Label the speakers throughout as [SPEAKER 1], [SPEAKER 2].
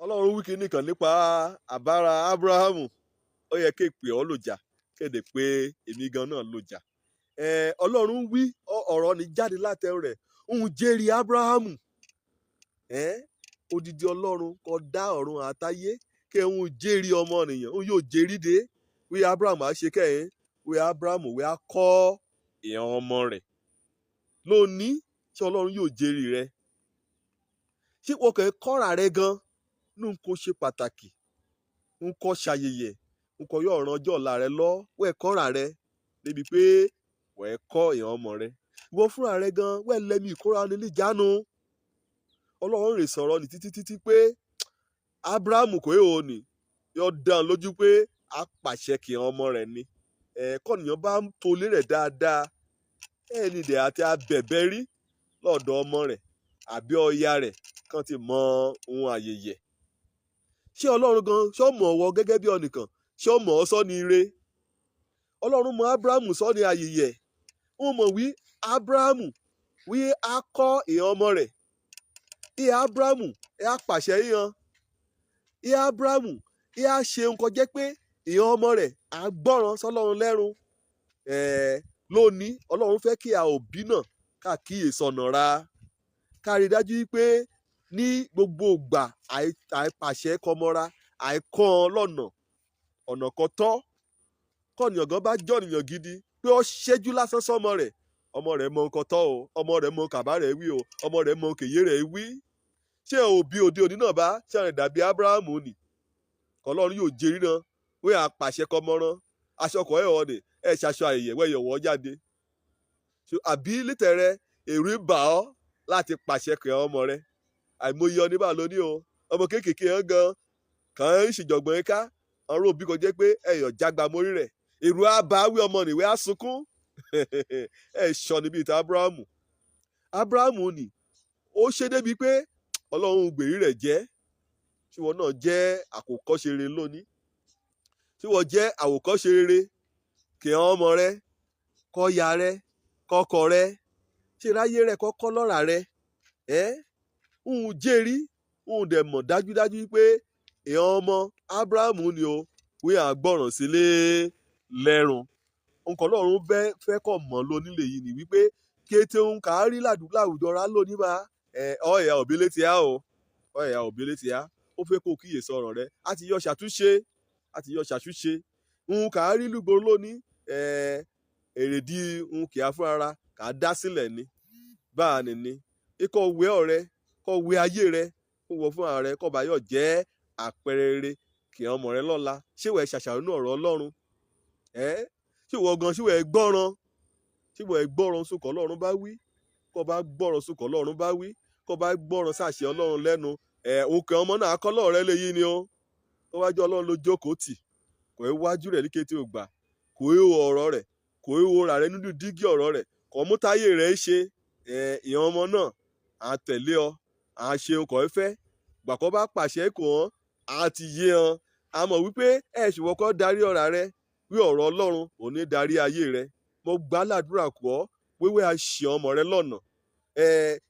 [SPEAKER 1] Ọlọ́run wí kinní kan nípa àbára Ábúráhámù. Ó yẹ kéèpé ọ́ lòjà, kéde pé èmi gan náà lòjà. Ọlọ́run wí ọ̀rọ̀ ní jáde látẹnu rẹ̀ ń jẹ́rìí Ábúráhámù. Odidi Ọlọ́run kó dá ọ̀run àtayé kí ń jẹ́rìí ọmọnìyàn ń yóò jẹ́rìí dé wí Ábúráhámù á ṣe kẹ́yìn wí Ábúráhámù wí á kọ́ ìran ọmọ rẹ̀ lónìí. Ṣé Ọlọ́run yóò jẹ́rìí rẹ? Ṣé wọ́n kàn kọ́ra rẹ gan nínú kó ṣe pàtàkì ń kọ́ ṣayẹyẹ ń kọ́ yóò ran ọjọ́ ọ̀la rẹ lọ wẹ́ẹ̀ kọ́ra rẹ débi pé wẹ́ẹ̀ kọ́ ìran ọmọ rẹ, ìwọ fúnra rẹ gan wẹ́ẹ̀ lẹ́mí ìkóra ní níjánu. Ọlọ́run rè sọ̀rọ̀ ní títí títí pé Ábúráhámù kò éhò ní yóò dán lójú pé a pàṣẹ kì í ọmọ rẹ̀ ni. Kọ́nìyàn bá ń tolé rẹ̀ dáadáa ẹni dẹ̀ àti abẹ̀bẹ̀ rí lọ́dọ̀ ọmọ rẹ̀ àbí ọya rẹ̀ kàn ti mọ ohun àyèyẹ. Ṣé Ọlọ́run gan ṣé ó mọ̀ ọwọ́ gẹ́gẹ́ bí ọnìkan? Ṣé ó mọ̀ ọ́ sọ́ ni ire? Ọlọ́run mọ̀ Ábúráhámù sọ́ ni àyèyẹ. Ó mọ̀ wí Ábúráhámù wí á kọ́ ìran ọmọ rẹ̀. Ìyá Ábúráhámù ẹ á pàṣẹ yíyan. Ìyá Ábúráhámù ẹ á ṣe nǹkan jẹ́ pé ìran ọmọ rẹ̀ á gbọ́ràn sọ́lọ́run lẹ́run. Lónìí Ọlọ́run fẹ́ kí a òbí náà ká kíyèsí ọ̀nà ra, ká rí dájú pé ní gbogbo ìgbà àìpàṣẹ kọmọra àìkọ́ ọ lọ́nà ọ̀nà kan tọ́. Kọ́nìyàn gan bá jọ̀nìyàn gidi pé ó ṣẹ́jú lásán sọ́mọ rẹ̀, ọmọ rẹ̀ mọ nǹkan tọ́ o, ọmọ rẹ̀ mọ kàbá rẹ̀ wí o, ọmọ rẹ̀ mọ kèyé rẹ̀ wí. Ṣé òbí òde òní náà bá ṣe rìn dàbí Ábúráhámù nì? Ọlọ́run yóò jerí náà wí àpàṣẹ kọmọrán aṣọ kọ̀ ẹ̀ ọ̀nì ẹ̀ ṣaṣọ àyẹ̀yẹ̀ wẹ̀yọ̀ wọ́ jáde. Àbí lítẹ̀rẹ̀ èrú bà ọ́ láti pàṣẹ kẹ̀ ọmọ rẹ? Àìmọye ọ níbà lóní o, ọmọ kéékèèké hàn gan kàn ń ṣèjọ̀gbọ̀n ká ọ̀rọ̀ òbí kan jẹ́ pé ẹ̀yọ̀ jágba mórí rẹ̀, èrú àbáwí ọmọ nìwé á sunkún. Ẹ̀ sọ níbi ìta Ábúráhámù. Ábúráhámù nì ó ṣe débi pé Ọlọ́run gbèrí rẹ̀ jẹ́. Tí wọn náà jẹ́ àwòkọ́ṣe rere lónìí, tí wọ́n jẹ́ àwòkọ́ṣe rere kí ọmọ rẹ, kọ́ ya rẹ, kọ́kọ́ rẹ, ṣe ráyé rẹ, kọ́kọ́ lọ́ra rẹ. Ẹ́ ń jẹ́rí ń dẹ̀ mọ̀ dájúdájú pé èèyàn ọmọ Ábúráhámù ni o wí à gbọ́ràn sílé lẹ́rùn. Nǹkan Ọlọ́run fẹ́ kọ̀ mọ́ lónílé yìí ni wípé kété ń kà á rí láwùjọ rá lónìí bá ọ̀yà òbí létí á o, ọ̀yà òbí létí á. Ó fẹ́ kó kíyèsí ọ̀rọ̀ rẹ, á ti yọ ṣàtúnṣe, á ti yọ ṣàtúnṣe. Ń kà á rí lúgbòrò lónìí, èrèdí ń kì á fúnra kà á dá sílẹ̀ ni báà ní ikọ̀ wé ọ̀rẹ́ kọ́ wé ayé rẹ, kó wọ fúnra rẹ, kọ́ bá yọ̀ jẹ́ àpẹẹrẹ rere kì ọmọ rẹ lọ́la. Ṣé wẹ́ẹ́ ṣàṣàrò nínú ọ̀rọ̀ Ọlọ́run? Ṣé ìwọ gan, ṣé wẹ́ẹ́ gbọ́ràn? Ṣé wẹ́ẹ́ gbọ́ràn sókò Ọlọ́run bá wí? Kọ́ bá gbọ́ràn sókò Ọlọ́run bá wí, kọ́ bá gbọ́ràn sàṣẹ Ọlọ́run lẹ́nu, òkè ọmọ náà akọ́lọ́ rẹ léyìí ni ó kọ́ wájú Ọlọ́run ló jókòó tì, kò í wájú rẹ̀ ní kété ògbà, kò í wo ọ̀rọ̀ rẹ̀, kò í wo ra rẹ̀ nínú dígí ọ̀rọ̀ rẹ̀, kò mú táyé rẹ̀ ṣe. Ìyẹn ọmọ náà à tẹ̀lé ọ, à ṣe okọ̀ ìfẹ́ gbàkọ́ bá pàṣẹ kò hàn á ti yé hàn. A mọ̀ wípé ẹ̀ ṣùgbọ́n kọ́ darí ọ̀rà rẹ wí ọ̀rọ̀ Ọlọ́run ò ní darí ayé rẹ. Mo gbà ládùúrà kọ́ wíwẹ́ àṣẹ ọmọ rẹ lọ́nà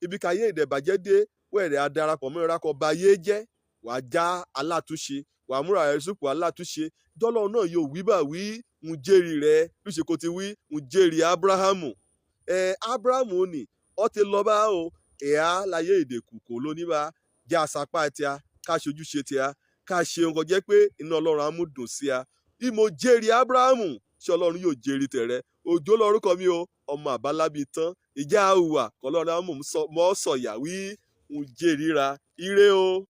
[SPEAKER 1] ibi káyé ìdẹ̀bàjẹ́ dé wẹ̀rẹ̀ adarapọ̀ mọ́ra kọ́ ba ayé jẹ́. Wàá já alátúnṣe, wàá múra rẹ sípò alátúnṣe. Jọlọ́run náà yóò wí bá wí ń jẹ́rìí rẹ bí ṣe kò ti wí ń jẹ́rìí Ábúráhámù. Ábúráhámù ni ọ ti lọ bá o ẹ̀yà láyé ìdèkù kò lóní bá já sapá tíá ká ṣojúṣe tíá ká ṣe nǹkan jẹ́ pé iná Ọlọ́run á mú dùn sí a. Bí mo jẹ́rìí Ábúráhámù, ṣé Ọlọ́run yóò jẹ́rìí tẹ̀rẹ? Òjò lórúkọ mi o, ọmọ àbálábí tán ìjà àwùwà kọlọ́run á mọ̀ sọ̀yà wí ń jẹ́rìí ra ire o.